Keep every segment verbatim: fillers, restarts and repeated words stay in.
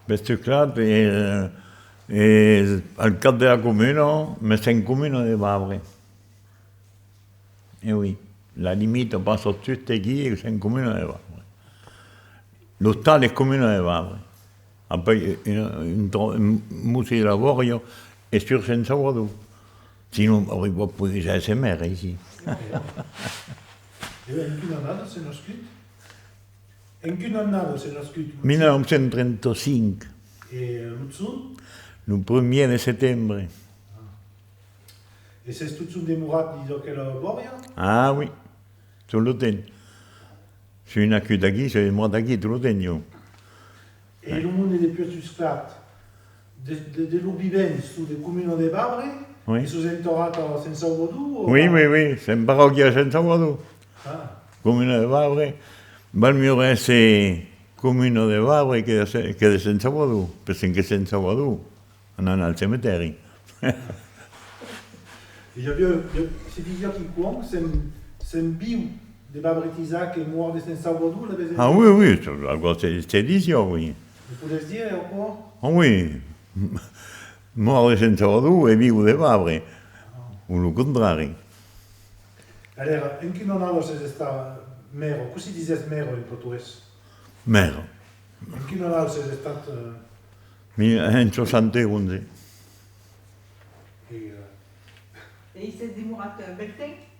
Vestoclat es, es al cap de la comuna, mès sèm comuna de Vabre. E oui, la limita passa tot aquí e sèm comuna de Vabre. L'ostal es comuna de Vabre. Après, un, un, un, un mocin de la Bòria es sus Sent Salvador. Sinon, auriá pas podut èsser mèra aicí. E en quina annada s'es nascut? En quina annada s'es nascut? Mil nòu cents trenta-cinc. E lo jorn? Lo primièr de setembre. E sètz totjorn demorat dins aquela bòria? Ah oui, tot lo temps. Soi nascut aquí, soi demorat aquí tot lo temps, ieu. E lo monde de Puèg Susclat, de, de, de lor vivent, son de comuna de Vabre, oui, e son enterrats a Sent Salvador? O oui, oui, oui, sèm parròquia de Sent Salvador. Ah. Comuna de Vabre, val mièlhs èsser comuna de Vabre que de Se-, que de Sent Salvador, perque que Sent Salvador, anam al cementèri. E i aviá, i a-, se disiá quicòm, sèm, sèm viu de Vabre Tisac e mòrt de Sent Salvador, l'avètz entendut? Ah oui, oui, aquò se, se disiá, oui. Me podètz dire aquò? Ah oui, mòrt de Sent Salvador e viu de Vabre, o lo contrari. Alèra, en quina annada sètz estat mèra? Cossí disètz mèra en patoès? Mèra. En quina annada sètz estat, eh? Mil, en soixante-onze. E, eh, e i sètz demorat, eh, bèl temps?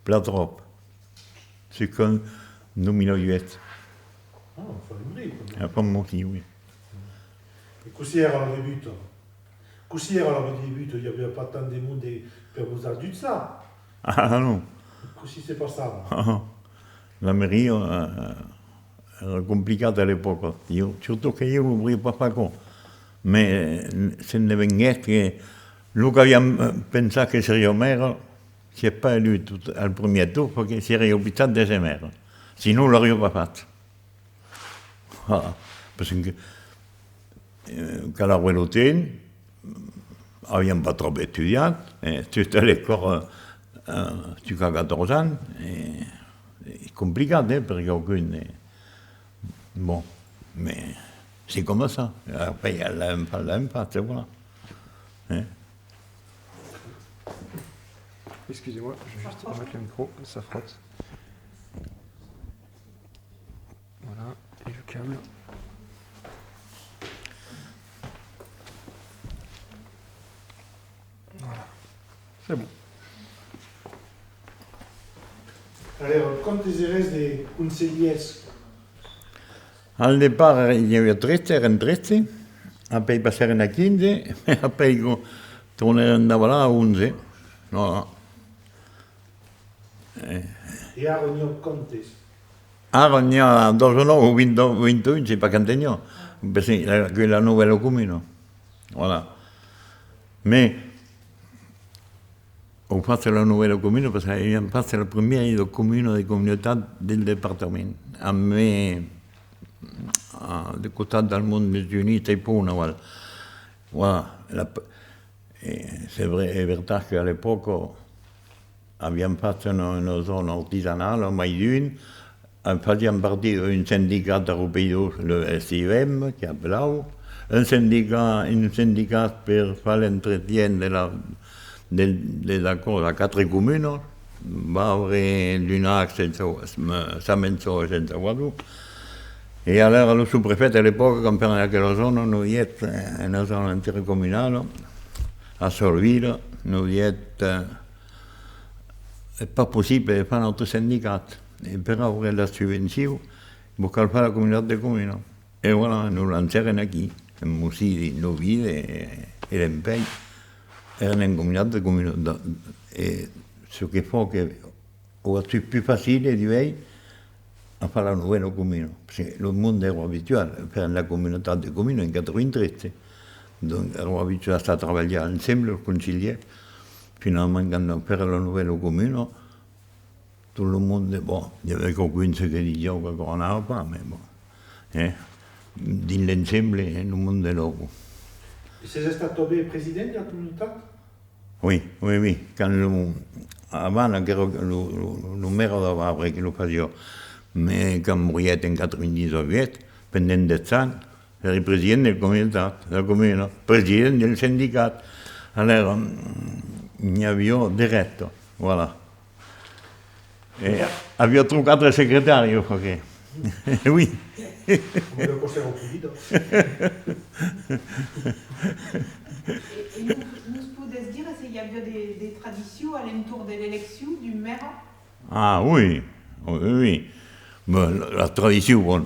Plan tròp. Sèm en dos mil uèch. Ah, fa un bric, quand même. Ah, fa un mocin, oui. E cossí èra la debuta? Cossí èra la debuta? I aviá pas tant de monde per vos ajutsar. Ah, non. Cossí se passava? Ah, la mairia, eh, èra complicat a l'epòca. Ieu, surtot que ieu lo voliá pas far aquò. Mès, eh, se'n devenguèt que lo qu'aviam, eh, pensat que seriá mèra, sièt pas elut al primièr torn, perque seriá oblijat d'èsser mèra. Sinon, l'auriá pas fach. Ah, perque, eh, cal aver lo temps, aviam pas tròp estudiat, eh, tot a l'ecòla, eh, jusqu'a quatòrze ans, eh, es complicat, eh, per qualqu'un, eh. Bon, mais c'est comme ça. Après, l'avèm fach, l'avèm fach, et voilà. Eh? Excusez-moi, je vais juste remettre le micro, ça frotte. Voilà, et le câble. Voilà, c'est bon. Alèra, quantes èretz de conselhièrs? Al depart, i aviá tretze, èrem tretze, apèi passèrem a quinze, apèi tornèrem davalar a onze. Voilà. Eh. E ara n'i a quantes? Ara n'i a dètz-e-nòu o vint, vint-e-un, sai pas quantes n'i a. Perque la, que la novèla comuna. Voilà. Mès, an fach la novèla comuna, perque aviam fach la primièra comuna de comunautat del departament. Amb, eh, a, de costat del Mont Mesunit, sai pas ont aval. Voilà. La, eh, c'est vrai, es vertat qu'a l'epòca, aviam fach una, una zòna artisanala, mai d'un, e fasiam partida d'un sindicat a Riupeirós, le S I M, que apelavan, un sindicat, un sindicat per far l'entretien de la, de, de la causa a quatre comunas, Vabre, Lunac, Sent Sau-, Sa-, Samençon e Sent Salvador. E alèra lo sosprefèt a l'epòca, quand fèrem aquela zòna, nos dièt, eh, una zòna intercomunala, a Solvila, nos dièt, eh, es pas possible de far un autre sindicat. E per aver la subvencion, vos cal far la comunautat de comunas. E voilà, nos lancèrem aquí, en mocin de novide e, e dempuèi èrem en comunautat de comunas. E çò que fa que auriá estat pus facile, duèi, a far la novèla comuna, perque lo monde èra abituat, fèrem la comunautat de comunas en quatre-vingt-tretze, donc èra abituat a trabalhar ensemble, los conselhièrs. Finalament, quand fèrem la novèla comuna, tot lo monde, bon, i aviá qualqu'un que disiá qu'aquò anava pas, mès bon, eh, dins l'ensemble, eh, lo monde èra... E sètz estat tanben president de la comunautat? Oui, oui, oui. Quand lo, avant, aquò èra lo, lo, lo mèra de Vabre que lo fasiá, mès quand moriguèt en quatre-vingt-dix-uèch, Pendent dètz ans, èri president del comitat, de la comuna, president del sindicat. Alèra, n'i aviá de rèsta, voilà. E aviá tres o quatre secretàrios, perqué. Oui. Coma la còsta era polida. E, e nos, nos podètz dire se i aviá de, de tradicion a l'entorn de l'eleccion d'un mèra? Ah, oui, oui, oui. Bon, la, la tradicion, bon,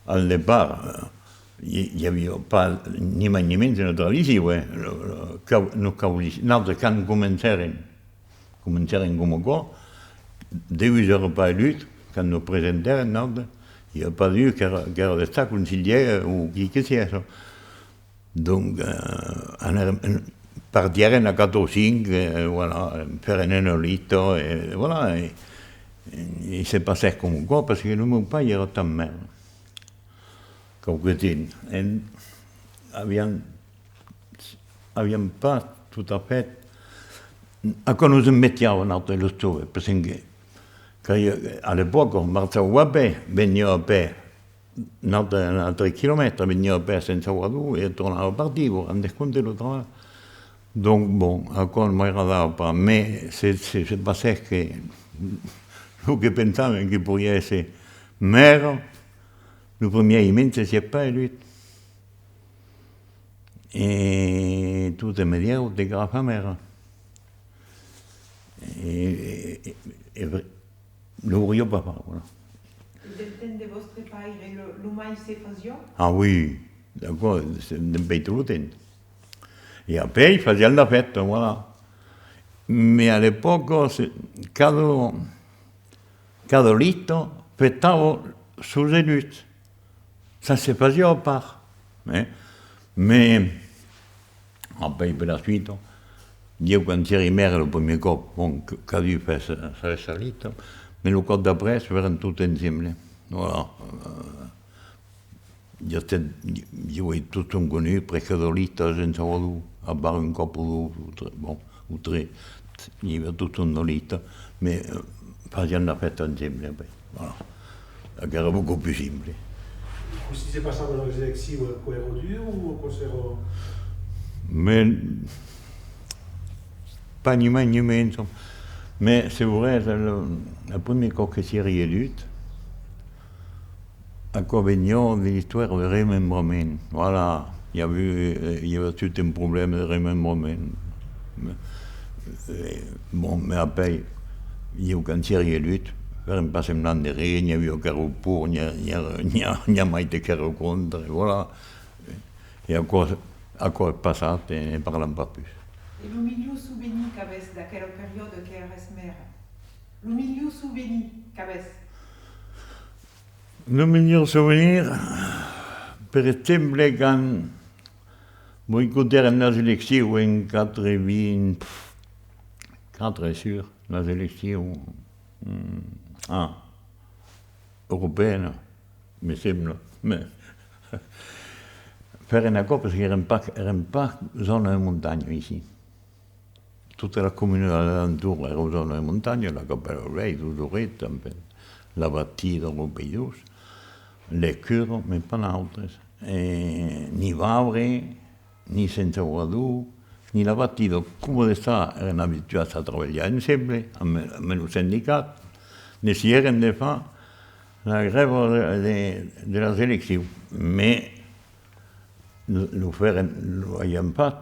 al depart, eh, i, i aviá pas ni mai ni mens una tradicion, eh. Lo, lo, cau-, nos cau-, nautres, quand comencèrem, comencèrem coma aquò, degun èra pas elut, quand nos presentèrem, nautres, i aviá pas d'elut qu'èra, qu'èra d'estar conselhièr o qui que sièsse. Donc, eh, anèrem, partièrem a quatre o cinc, eh, voilà, fèrem una lista, e voilà, e, e se passèt coma aquò, parce que lo meu paire èra tan mèra. Quauque temps, e aviam, aviam pas tot a fèt, aquò nos embestiava, nautres, los joves, parce que, que a l'epòca, marchava a pè, veniá a pè, nautres, nautres quilomètres, veniá a pè a Sent Salvador e tornava partir, vos rendètz compte lo trabalh. Donc, bon, aquò m'agradava pas, mès se, se, se passèt que lo que pensàvem que poiriá èsser mèra, lo primièr dimenge sièt pas elut. E totes me diguèron: te cal far mèra. E, e, e, e vre-, lo volia pas far, voilà. E del temps de vòstre paire, lo, lo mair se fasiá? Ah oui, d'aquò, se, dempuèi tot lo temps. E apèi fasiam la fèsta, voilà. Mès a l'epòca, se, cada, cada lista festava sos eluts. Ça se fasiá a part, eh? Mès, apèi, per la suita, ieu, quand sièri mèra lo primièr còp, bon, que, cadun fèt sa, sa lista, mès lo còp d'après, fèrem tot ensemble. Voilà. Eh, i a, ieu ai totjorn conegut presque doas listas en Salvador, a part un còp o dos, o tres, bon, o tres, i aviá totjorn doas listas, mès, eh, fasiam la fèsta ensemble, apèi. Voilà. Aquò èra beaucoup plus simple. Cossí se passavan las eleccions? Aquò èra dur o aquò s'èra... Mès, pas ni mai ni mens, mès se volètz, lo, lo primièr còp que sièri elut, aquò veniá de l'istòria de remembrament. Voilà, i aviá, eh, i aviá tot un problèma de remembrament. Eh, bon, mès apèi, ieu, quand sièri elut, fèrem pas semblant de res, n'i aviá qu'èran pour, n'i a, n'i a, n'i a, n'i a maites qu'èran contra, e voilà. E aquò, aquò es passat e ne parlam pas pus. E lo milhor sovenir qu'avètz d'aquela periòda qu'èretz mèra? Lo milhor sovenir qu'avètz? Lo milhor sovenir, per exemple, quand boicotèrem las eleccions en quatre-vingt-quatre, es sûr, las eleccions, mm, ah, europeanas, me sembla. Mès fèrem aquò parce qu'èrem pas, èrem pas zòna de montanha aicí. Totas las comunas a l'entorn èran zòna de montanha, la Capèla del Vèlh, Dosauret tanben, la Bastida, lo Peirós, l'Escura, mès pas nautres. E ni Vabre, ni Sent Salvador, ni la Bastida, coma d'estar, èrem abituats a trabalhar ensemble amb, amb lo sindicat, decidèrem de far la grèva de, de, de las eleccions. Mès lo, lo fèrem, lo aviam fach,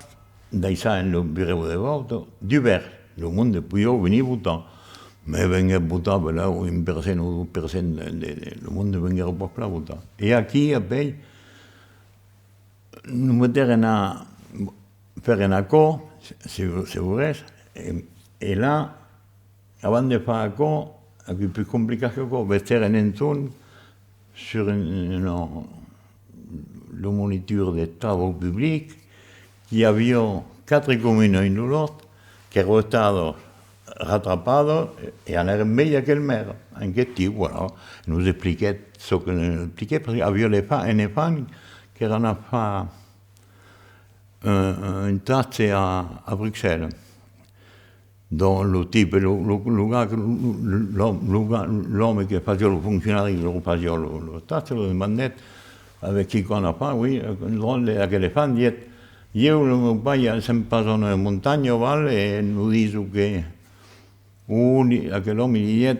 daissàvem lo burèu de vòta dubèrt, lo monde podiá venir votar. Mès venguèt votar, belèu, un per cent o dos per cent de, de, de, lo monde venguèron pas plan votar. E aquí, apèi, nos metèrem a, fèrem aquò, se, se, se volètz, e, e la, avant de far aquò, aquò es pus complicat qu'aquò, vegèrem entorn, sur un, un, lo monitor de travaux publics, qu'i aviá quatre comunas en lo Lòt qu'èran estadas ratrapadas e anèrem veire aquel mèra en question, voilà. Nos expliquèt çò que nos expliquèt, parce qu'aviá l'enfant, un enfant qu'èra anat far un, un stage a, a Bruxelles. Donc lo tipe, lo, lo, lo gars, lo, lo, l'òm-, lo gars, l'òme que fasiá lo foncionari, lo fasiá lo, lo stage, lo demandèt: Avec quicòm a far, oui, un dròlle, aquel enfant dièt: «Ieu, lo meu paire, sèm pas en montanha, val, e nos dison que...» O li-, aquel òme li dièt: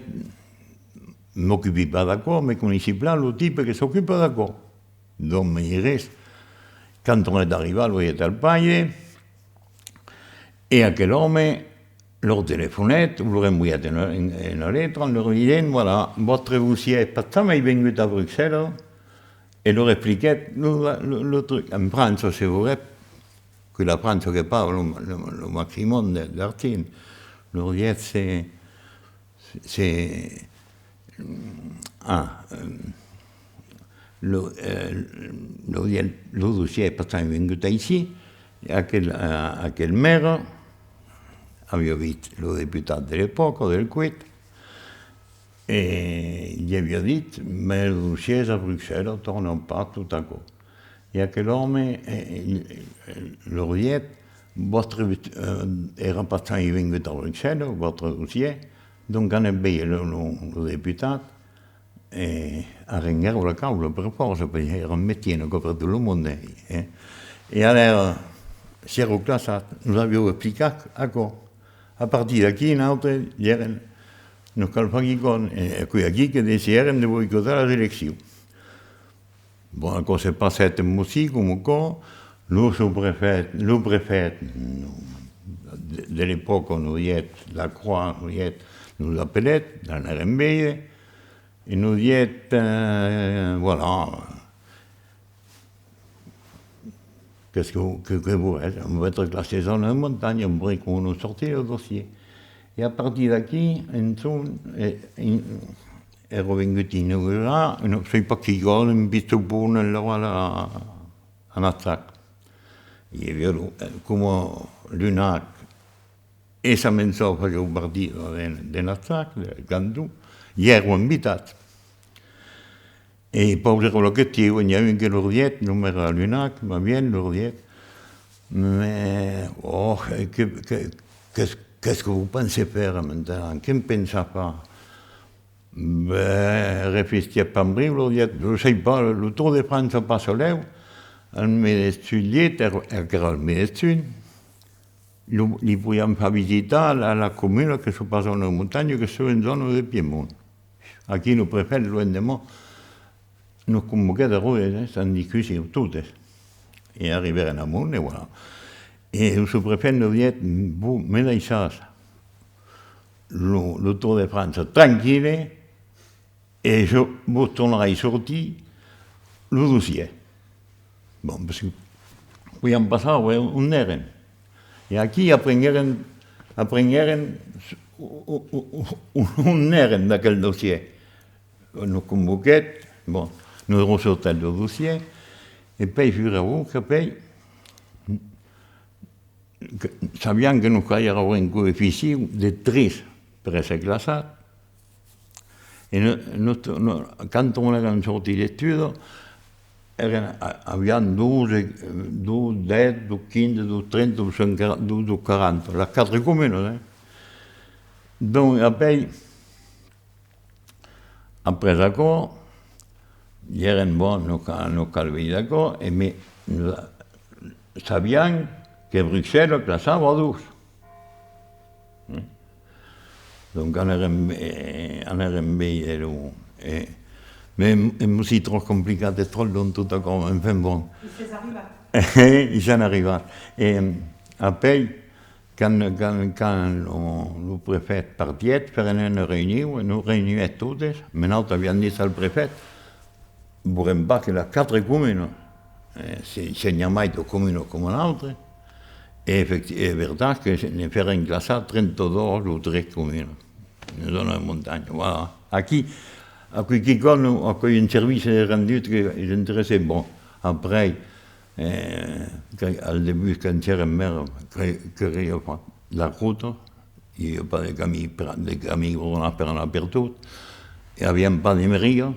«M'ocupi pas d'aquò, me coneissi plan lo tipe que s'ocupa d'aquò.» Donc, mai res. Quand tornèt arribar, lo dièt al paire, e aquel òme lor telefonèt, o lor envoièt una, una letra, en lor dient: «Voilà, vòstre dossièr es pas jamai vengut a Bruxelles, e lor expliquèt lo, lo, lo truc. En França, se volètz, que la França que paga lo, lo, lo maximum de, d'argent, lor diètz: se, se, ah, eh, lo, eh, lo, lo dossièr es pas jamai vengut aicí.» E aquel, eh, aquel maire aviá vist lo deputat de l'epòca, Delcouët, e li aviá dit: «Mès lo dossièr es a Bruxelles, torna pas», tot aquò. E aquel òme, eh, eh, lor dièt: «Vòstre, eh, èra pas jamai vengut a Bruxelles, vòstre dossièr.» Donc anèt veire lo, lo, lo deputat, e arrenguèron la causa per fòrça, perque èra un mestièr, una còp per tot lo monde, eh. E alèra, sièron classats, nos avián explicat aquò. A partir d'aquí, nautres, diguèrem: «Nos cal far quicòm», e, e qu'es aquí que decidèrem de boicotar las eleccions. Bon, aquò se passèt un bocin coma aquò, lo sosprefèt, lo prefèt, de, de l'epòca, nos dièt, Lacroix, nos dièt, nos apelèt, l'anèrem veire, e nos dièt, eh, voilà, qu'est-ce que, que, que volètz? Vòstre classé zòna de montanha, volètz que nos sortim lo dossièr. E a partir d'aquí, en son, eh, in-, èra vengut inaugurar, non sai pas quicòm, un pistopon enlà a, a Najac. I aviá lo, eh, coma l'UNAC e sa maison fasián partida de, de Najac, del canton, i èran invitats. E pausèron la question, n'i a un que lor dièt, lo maire de l'UNAC, va bien, lor dièt: «Mais, oh, que, que, qu'est-ce, qu'est-ce que vous pensez faire maintenant? Qué pensatz far?» Ben, reflechiguèt pas un briu, lor dièt: «Je sais pas, lo Tour de France passa lèu, al mes de julhet, èra, èra al mes de junh, lo, li podiam far visitar la, la comuna que son pas en montanha, que son en zòna de Piemont.» Aquí lo prefèt, lo lendeman, nos convoquèt a Rodés, eh, sans discussion, totes. E arribèrem amont, e voilà. E lo sosprefèt nos dièt: «Vos me daissatz lo, lo Tour de France tranquille, e ieu vos tornarai sortir lo dossièr.» Bon, parce que podiam pas saber ont èrem. E aquí aprenguèrem, aprenguèrem o-, o-, o-, o-, ont èrem d'aquel dossièr. Nos convoquèt, bon, nos ressortèt lo dossièr, e pèi figuravetz que pèi, que sabiam que nos caliá aver un coeficient de tres per èsser classat, e no-, no-, no-, quand tornèrem sortir d'estudis, èrem a-, aviam dotze, dotze, dètz, dotze quinze, dotze trenta, dotze quaranta, las quatre comunas, eh. Donc, apèi, après aquò, diguèrem: «Bon, nos ca-, nos cal veire d'aquò», e me, nos a-, sabiam que Bruxelles classava a dos. Eh? Donc anèrem, eh, anèrem veire lo, eh, mès es un bocin tròp complicat, es tròp long tot aquò, enfin bon. I sètz arribat. I sèm arribats. E apèi, quand, quand, quand lo, lo prefèt partièt, fèrem una reünion, e nos reünièt totes, mès nautres aviam dit al prefèt: «Volèm pas que las quatre comunas, eh, se, se n'i a mai de comunas coma nautres.» E efecti-, es vertat que se ne fèrem classar trenta-dos o tres comunas, una zòna de montanha, voilà. Aquí, aquò, quicòm, aquò es un servici rendut que es interessant. Bon, après, eh, que, al debut, quand sièrem maire, que, que caliá far la rota, i aviá pas de camin per, de camin ordenat per anar pertot, e aviam pas de mairia,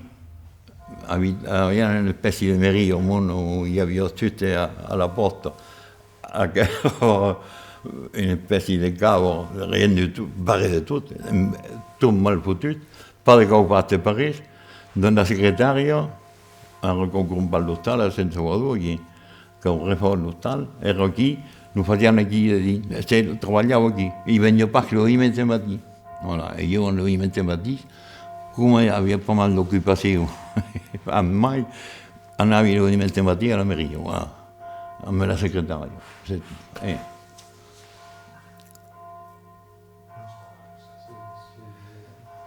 avi-, aviam una espècia de mairia amont ont i aviá juste a, a la pòrta, aquela, una espècia de cava, rien du tout, barré de tot, tot mal fotut, pas de caufatge, pas res, donc la secretària, Ara qu'an crompat l'ostal a Sent Salvador, aquí, qu'an refach l'ostal, èra aquí, lo fasián aquí, de dins, se trabalhava aquí, i veniá pas que lo dimenge matin. Voilà, e ieu, lo dimenge matin, coma aviá pas mal d'ocupacion, amb mai, anavi lo dimenge matin a la mairia, voilà, amb la secretària, c'est tout. Eh.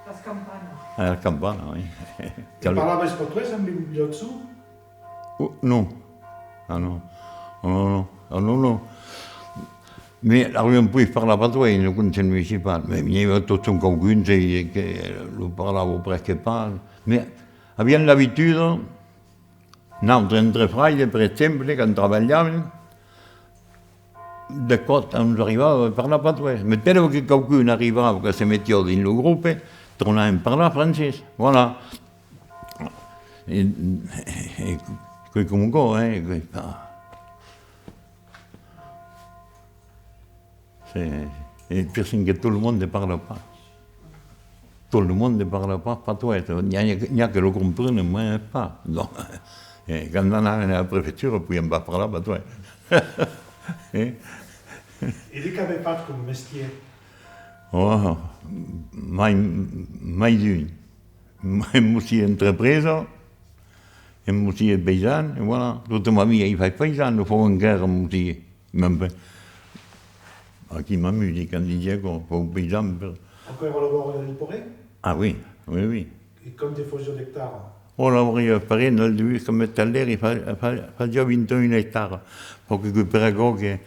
Las campanas. Ah, las campanas, oui. E parlaves patoès amb Biotso? Oh, non. Ah, non. Oh, non, non. Ah, non, non. Mès aurián pogut parlar patoès, lo Conselh Municipal. Mès n'i aviá totjorn quauqu'un, se, que lo parlava presque pas. Mès avián l'abituda, nautres, entre fraires, per exemple, quand trabalhàvem, de còps nos arribava de parlar patoès. Mès per que quauqu'un arribava, que se metiá dins lo grope, tornàvem parlar francés. Voilà. E, e, qu'es coma aquò, eh, qu'es pas, c'est, e per çò que tot lo monde parla pas. Tot lo monde parla pas patoès. N'i a, n'i a que lo comprenon, mès pas. Donc, e quand anàvem a la prefectura, podiam pas parlar patoès. Eh? E de qu'avètz fach coma mestièr? Oh, mai, mai d'un. Mai mestièr d'entrepresa, e mestièr de paisan, e voilà. Tota ma vida ai fait paisan, lo fau encara, mestièr. Mès ben, aquí m'amusi quand disi aquò, fau paisan per... Aquò èra la bòrda del Porèn? Ah oui, oui, oui. E quant te fasiá d'ectaras? Oh, la bòrda del Porèn, al debut, coma talèri, fa, fa, fasiá vint e un ectaras. Fau que, que per aquò que,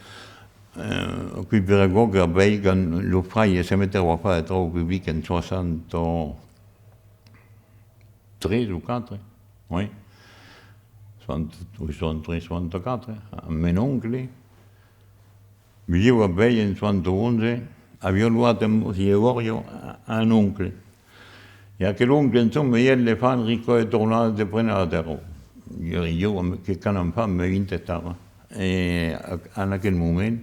eh, que per aquò que, ben, quand lo fraire se metèt a far de trabalhs publics en soixante-trois ou quatre, oui, soixante, oui, soixante-trois, soixante-quatre, amb mon oncle, Viviá a Bèi en soixante-onze, aviá loat un bocin de bòria a, a un oncle. E aquel oncle, en son, me diguèt: «L'enfant risca de tornar de prenar la tèrra.» Ieu, ieu, que, qu'anam far, me vint ectaras. E a, en aquel moment,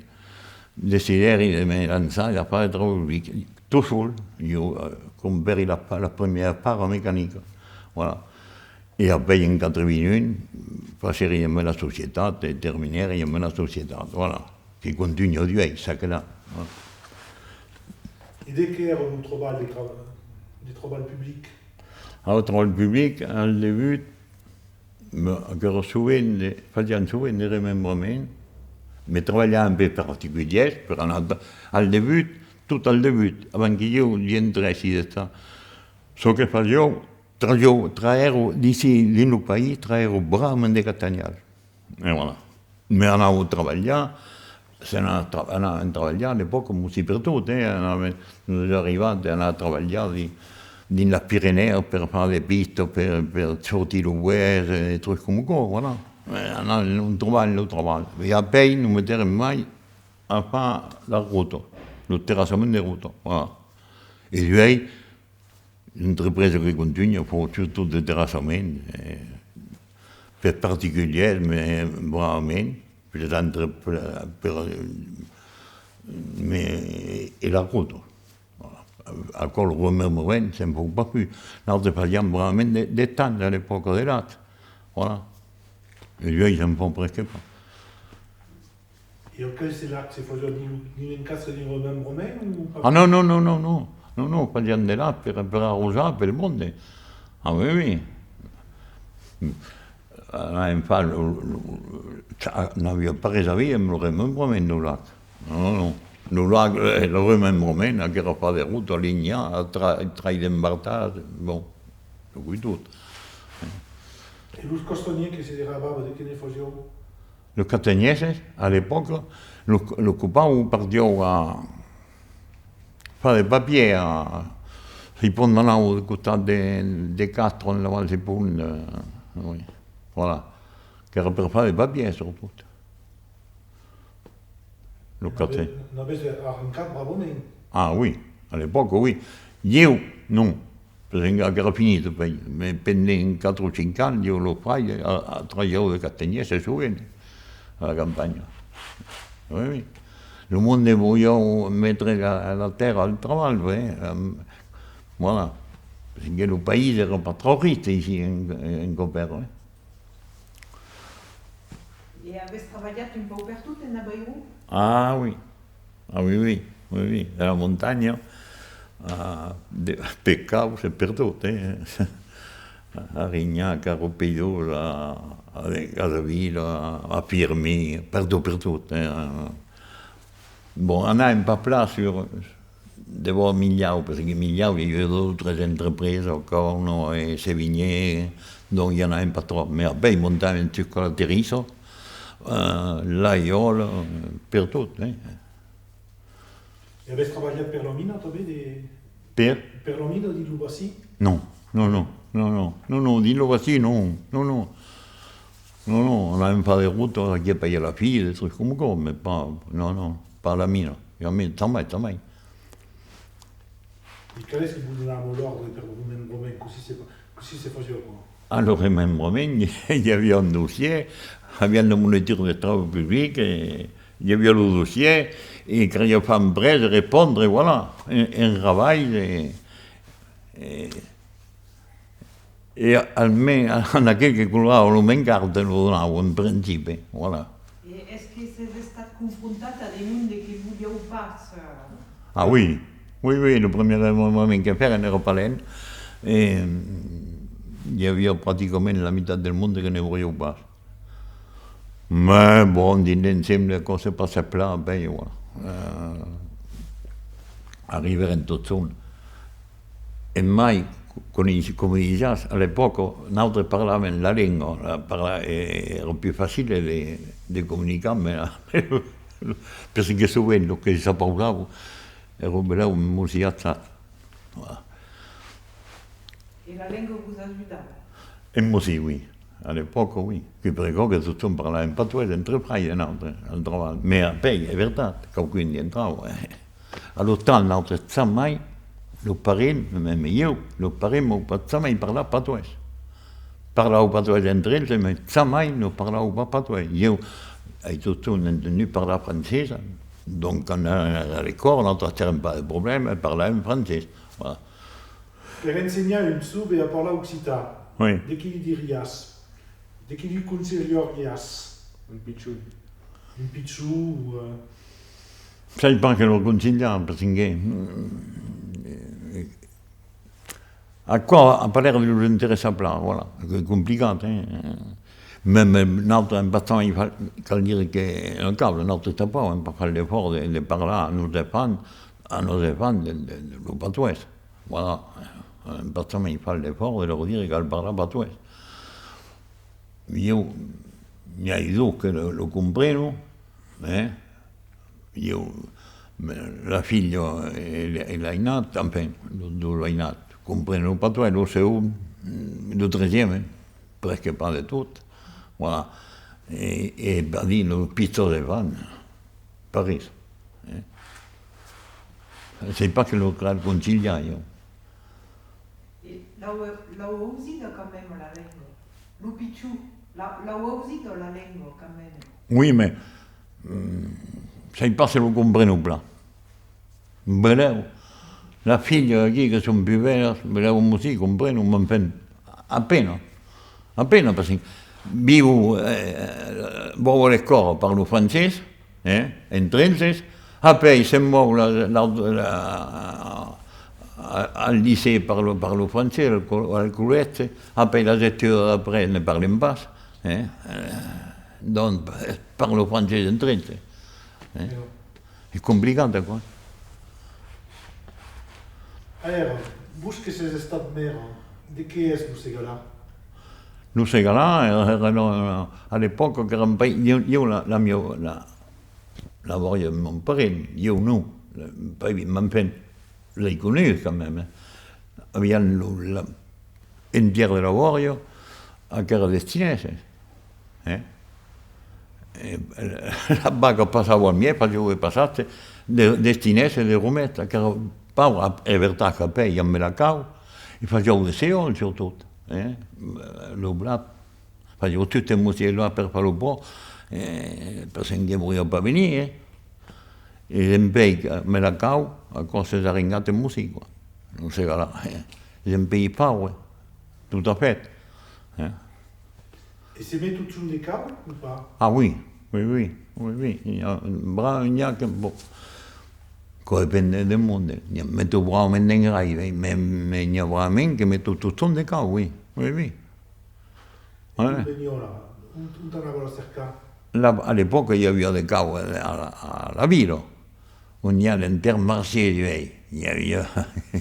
decidèri de me lançar e de far de trabalhs publics, tot sol. Ieu, eh, crompèri la pa-, la primièra para mecanica. Voilà. E apèi, en quatre-vingt-un, passèri amb la societat e terminèri amb la societat. Voilà. Que contunha duèi, çaquelà. E de qué èra lo trabalh de tra-, de trabalh public? Au trabalh public, al debut, me, aquò èra sovent de, fasiam sovent de remembraments, me trabalhavan per particulièrs, per anar al debut, tot al debut, avant que ieu i entrèssi d'estar. Çò que fasián, traieu, traèron d'ici, dins lo país, traèron bravament de castanhals. E voilà. Mès anàvem trabalhar, se n'anava tra-, anàvem trabalhar a l'epòca, mès pertot, eh, anàvem, nos es arribat d'anar trabalhar di-, dins las Pirenèas per far de pistas, per, per sortir lo boès, e de trucs coma aquò, voilà. E anàvem, nos trobàvem lo trabalh. E apèi nos metèrem mai a far la rota, lo terrassament de rota, voilà. E duèi, l'entrepresa que contunha, fau surtot de terrassament, eh, per particulièrs, mès bravament, per, per, per, mès, e la rota. Voilà. Aquò, lo remembrament, se'n fau pas pus. Nautres fasiam bravament de, de tangs a l'epòca de l'Ath. Voilà. E duèi, se'n fau presque pas. E aqueste lac se fasiá dins, dins un cadre de remembrament o pas? Ah non, non, non, non, non. Non, non, fasiam de lac per, per arrosar pel monde. Ah oui, oui. Anàvem far lo, lo, lo, ça n'aviá pas res a veire amb lo remembrament, lo lac. Non, non, non. Lo lac, eh, lo remembrament, aquò èra far de rota, linhar, tra-, traire d'embartas, bon, çò qu'es tot. E los castanhièrs que se derrabava, de qué ne fasián? Los castanhèrs, a l'epòca, los, los copavan, partián a far de papièr, a Sipont, anavan de costat de, de Castro, en la Val Sipont, eh, oui, voilà, qu'èra per far de papièr, surtot. Lo cafè. N'avètz arrencat bravament. Ah oui, a l'epòca, oui. Ieu, non. Perque encara qu'èra finit, puèi. Mès pendent quatre o cinc ans, ieu, lo fraire, a, a trabalhava de castanhièr, sovent, a la campanha. Oui, oui. Lo monde voliá metre la, la tèrra al trabalh, eh. Voilà. Perque lo país èra pas tròp riche, aicí, en, en Copèr, eh. E avètz trabalhat un pauc pertot en Avairon? Ah oui, ah oui, oui, oui, oui, de la montanha, ah, de, pecaus e pertot, eh. A Rinhac, a Riupeirós, a, a Casavila, a Firmi, pertot, pertot, eh. Bon, anàvem pas plan sur, devòrs Milhau, parce que Milhau i aviá dos o tres entrepresas, Corno e Sevigné, donc i anàvem pas tròp. Mès apèi montàvem jusca la Terrissa, eh, Laiòla, pertot, eh. E avètz trabalhat per la mina tanben de... Per? Per la mina dins lo bacin? Non, non, non, non, non, non, non, dins lo bacin, non, non, non. Non, non, anàvem far de rotas, aquí e pèi a la fin, de trucs coma aquò, mès pas, non, non, pas la mina. Jamai, jamai, jamai. E qual es que vos donava l'òrdre per lo remembrament? Cossí se, cossí se fasiá aquò? Ah, lo remembrament, i aviá un dossièr, aviam la monitura de travaux publics, e i aviá lo dossièr, e caliá far un prètz e respondre, voilà, un, un trabalh, e, e, E al me-, en aquel que colava lo mens car, te lo donava en principi, voilà. E es que sètz estat confrontat a de monde que volián pas, eh? Ah oui, oui, oui, lo primièr moment que fèrem èra Palens, e i aviá practicament la mitat del monde que ne volián pas. Mès bon, dins l'ensemble, aquò se passèt plan ben, voilà. Eh, arribèrem totjorn. E mai, com, com disiás, a l'epòca, nautres parlàvem la lenga, la, parla-, e, èra pus facile de, de comunicar, mès, perque sovent los que s'apausavan èran benlèu mosiatjats. Voilà. E la lenga vos ajudava? E mosí, oui. A l'epòca, oui. Que per aquò que totjorn parlàvem patoès entre fraires, nautres, al trabalh. Mès apèi, es vertat, quauqu'un dintrava, eh. A l'ostal, nautres jamai, los parents, mème ieu, los parents m'an pas jamai parlat patoès. Parlavan patoès entre eles, mès jamai nos parlavan pas patoès. Ieu ai totjorn entendut parlar francés, donc quand anàvem a l'escòla, nautres agèrem pas de problèma, parlàvem francés. Voilà. Per ensenhar un jove a parlar occitan, oui, de qué li diriás? De qué li conselhariás? Un pichon. Un pichon, o, eh... Sai pas qué lor conselhar, perque, mm, aquò a pas l'aire de los interessar plan, voilà, es complicat, eh. Mème nautres, en passant, i fa-, cal dire que, en causa, nautres tanpauc, èm pas fach l'efòrt de, de parlar a nos enfants, a nos enfants de, de, de lo patoès. Voilà, en passant, i fa l'efòrt de lor dire que cal parlar patoès. Ieu, n'i ai dos que lo, lo comprenon, eh? Ieu, la filha e, e l'ainat, enfin, los dos ainats, comprenon lo patoès, lo segond, lo tresième, eh? Presque pas de tot. Voilà. E, e, va dire, los pichons enfants, pas res, eh? Sai pas qué lor cal conselhar, ieu. E l'au, l'au ausida quand même, la lenga. Lo pichon, la, l'au ausida, la lenga, quand même. Oui, mès, mm, sai pas se lo comprenon plan. Benlèu, las filhas aquí que son pus bèlas, benlèu mosí comprenon, mès enfin, a pena, a pena, parce que viu, eh, vau a l'escòla, parlo francés, eh, entre eles, apèi se'n vau la, la, la, a, al licèu, parlo, parlo francés, al co-, al collège, apèi las estudas d'après ne parlem pas, eh, eh, donc, parlo francés entre eles, eh. Es complicat, aquò. Aèra, vos que sètz estat maire, de qué es lo Segalar? Lo Segalar, èra, èra, a l'epòca qu'èra un país, ieu, ieu la, la mieu, la, la bòria de mon parent, ieu non, pas, mès enfin, l'ai conegut quand même, eh. Aviam lo, la, entièr de la bòria, aquò èra de chineses, eh? E, eh, las vacas passavan al mièg, fasián de passatge, de, de chineses, de romèts, aquò èra paure, es vertat qu'apèi, amb la cau, i fasián de seòl, surtot, eh? Lo blat, fasián tot un mosier là per far lo pòrc, eh, perque que voliá pas venir, eh? E dempuèi, amb la cau, aquò s'es arrengat en mosí, quoi. Lo Segalar, eh? Es un país paure, tot a fèt, eh? E se met totjorn de cau o pas? Ah oui, oui, oui, oui, oui. I a, bra, i a que, bon, quò depend de, de monde. I a, meto bravament d'engrais, eh, me, me n'i a bravament que meto totjorn de cau, oui, oui, oui. E d'ont veniá la, ont, ont anava la cercar? La, a l'epòca i aviá de cau a la, a la, a la vila. On i a l'Intermarché, uèi. I aviá,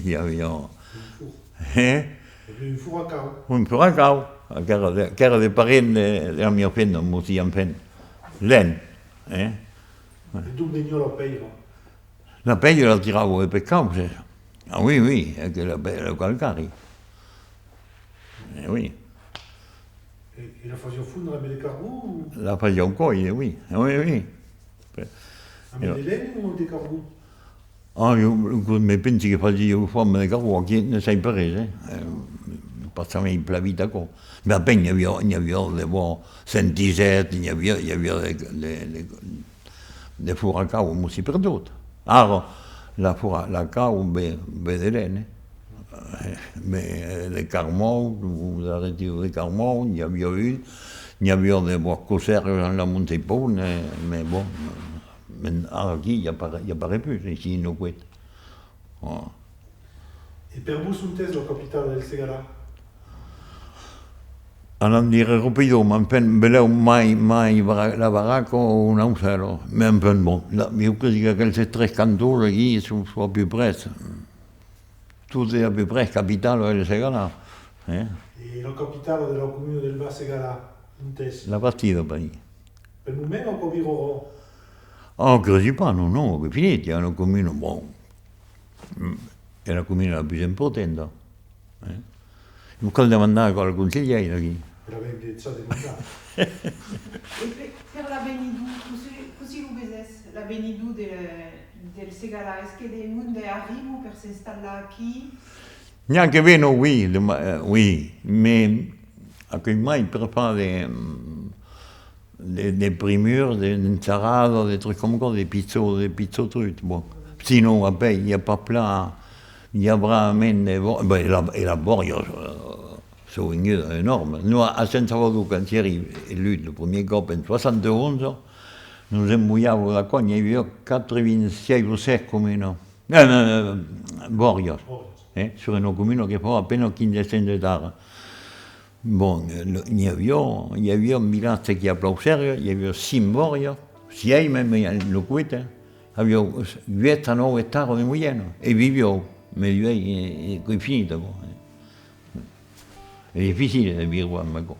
i aviá... Un forn. Eh? I aviá un forn a cau. Un forn a cau, qu'èra de, qu'èra de parent de, de la mia femna, mos i an fent. L'en, eh? E d'ont veniá la pèira? La pèira la tirava de pels caus, eh. Ah oui, oui, aquela pèira, lo calcari. Eh oui. E, e la fasiá fondre amb de carbon o? La fasiá còire, oui. Oui, oui. Amb de len o de carbon? Ah, jo, jo me pensi que fasiá fòrça de carbon, aquí ne sai pas res, eh. Eh, passa mai plan vite aquò. Mès ben, n'i aviá, n'i aviá de bò, cent disset, n'i aviá, i aviá de, de, de, de forn a cau, mos i perdut. Ara, la forn a, la cau, ben, ben de len, eh. Eh, mès, eh, de carmòu, d'arretius de carmòu, n'i aviá un, n'i aviá de bòscos sèrges en la Montepon, eh, mès bon, eh, ara aquí i a pas, i a pas res pus, aicí, en Noqüet. Oh. E per vos, ont es la capitala del Segalar? Anam dire Riupeirós, mès enfin, belèu mai, mai Bara-, la Barraca o Naucèla. Mès enfin, bon, la, jo cresi qu'aqueles tres cantons aquí son, son a peu près. Tot es a peu près capitala del Segalar, eh? E la capitala de la comuna del Bas Segalar, ont es? La Bastida, per dire. Pel moment, aquò virarà? Oh, cresi pas, non, non, qu'es finit, i a una comuna, bon, mm, es la comuna la pus importanta, eh? Nos cal demandar aquò al conselhièr, aquí. Era ben de s'ac demandar. E pe-, per l'avenidor, cossí, cossí lo vesètz, l'avenidor de, del Segalar? Es que de monde arriba per s'installar aquí? N'i a que venon, oui, de ma-, eh, oui, mès aquò's mai per far de, mm, de, de primures, de, d'ensalada, de trucs coma aquò, de pichons, de pichons trucs, bon. Sinon, après, i a pas plan, i a bravament de bò-, ben, e la, e las bòrias, eh, son vengudas enòrmas. Nos, a, a Sent Salvador, quand sièri elut lo primièr còp en soixante-onze, nos embolhavan d'aquò, n'i aviá quatre-vingt-sièis o sèt comunas. Eh, eh, eh, bòrias. Eh, sur una comuna que fa a pena quinze cents ectaras. Bon, eh, lo, n'i aviá, i aviá un vilatge aquí a Plausèrga, i aviá cinc bòrias, sièis mème, en Noqüet, eh. Aviá uèch a nòu ectaras de moièna, e viviá, mès uèi, eh, eh, qu'es finit, bon, eh. Es dificile de viure amb aquò.